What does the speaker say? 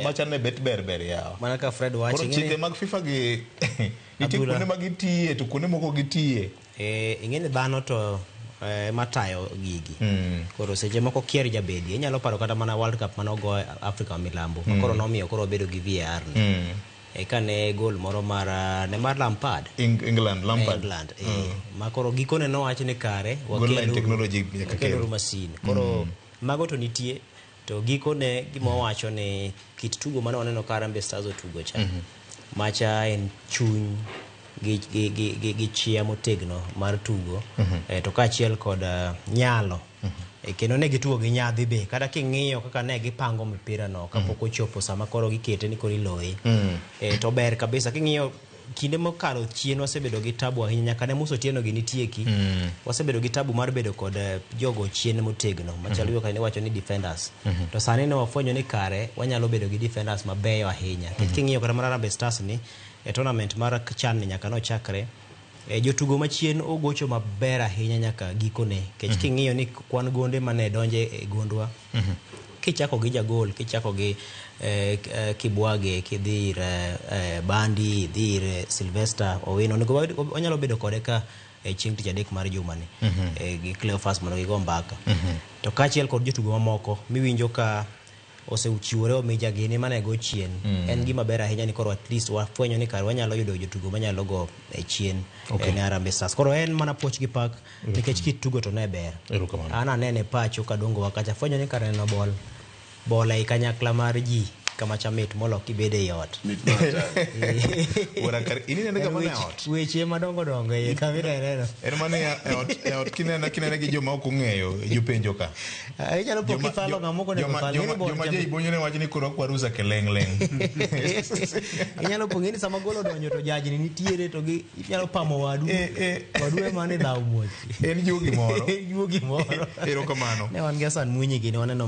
Macha ne bet ber ber yawa. Mana ka Fred wacho Koro ing'e chike ni mag FIFA gi nitie Abdullah. kuonde ma gitiye to kuonde moko gitiye. Ing'e ni dhano to matayo gigi. Koro seche moko kier jabedie. Inyalo paro kata mana World Cup mane ogo Afrika ma Milambo. Ma koro nomiyo koro wabedo gi VAR ni. Ka ne gol moro mar ne mar Lampard. England, Lampard. England. Ma koro gikone nowach ni kare Goal line technology nyaka kel. wakeluru masin. Koro mago to nitie. To gikone gima wawacho ni kit tugo mane waneno ka Harambee Stars otugo cha. Macha en chuny gi chia motegno mar tugo. To kaachiel kod nyalo. Kendo ne gitugo gi nyadhi be. Kata king'iyo kaka ne gipango mipira no kapok ochopo sama koro gikete ni koro iloye. To ber kabisa king'iyo kinde mokalo chien wasebedo gi tabu ahinya nyaka ne Musa Otieno gi nitieki. Wasebedo gi tabu mar bedo kod jogo chien motegno machalo kaka iwacho ni defenders. To sani ne wafwenyo ni kare wanyalo bedo gi defenders mabeyo ahinya. Nikech king'iyo kata mana Harambee Stars ni e tournament mar CHAN ni nyaka nochakre jotugo machien ogocho maber ahinya nyaka gikone. Nikech king'iyo ni kwan gonde mane donje e gondwa kichako gi jagol, kichako gi Kibwage, kidhi ir Bandi, idhi ir Sylvester Owino, onego wanyalo bedo kode ka chieng' tich adek mar jumani gi Cleophas mondo gigo mbaka. To kaachiel kod jotugo mamoko miwinjo ka osechiwore omija gini mane go chien. En gima ber ahinya ni koro at least wafwenyo ni kare wanyalo yudo jotugo manyalo go chien ne Harambee Stars. Koro en mana puoch gi pak nikech kit tugo to ne ber. Erokamano. An anene pacho kadongo wa kacha fwenyo ni kare neno bol bol ei kanyakla mar ji kama cha mit molo kibede ei ot. Mit mar hatari. Wuora kar inene ga mana e ot. Weche madongo dongo e kama ineneno. En mana e ot kinene gi joma ok ong'eyo jopenjo ka. Inyalo po kithalo ng'ama ok onego thal. Ing'e ni bol Joma cha jai bonyo ne wacho ni koro ok warusa keleng' leng'. Inyalo po ng'eni sama gol odonjo to jajni nitiere to gi inyalo pamo wadu. Wadu ema ne dhaw muoch. En juo gimoro. En juo gimoro. Erokamano. Ne wan gi Hassan Mwinyi gini waneno.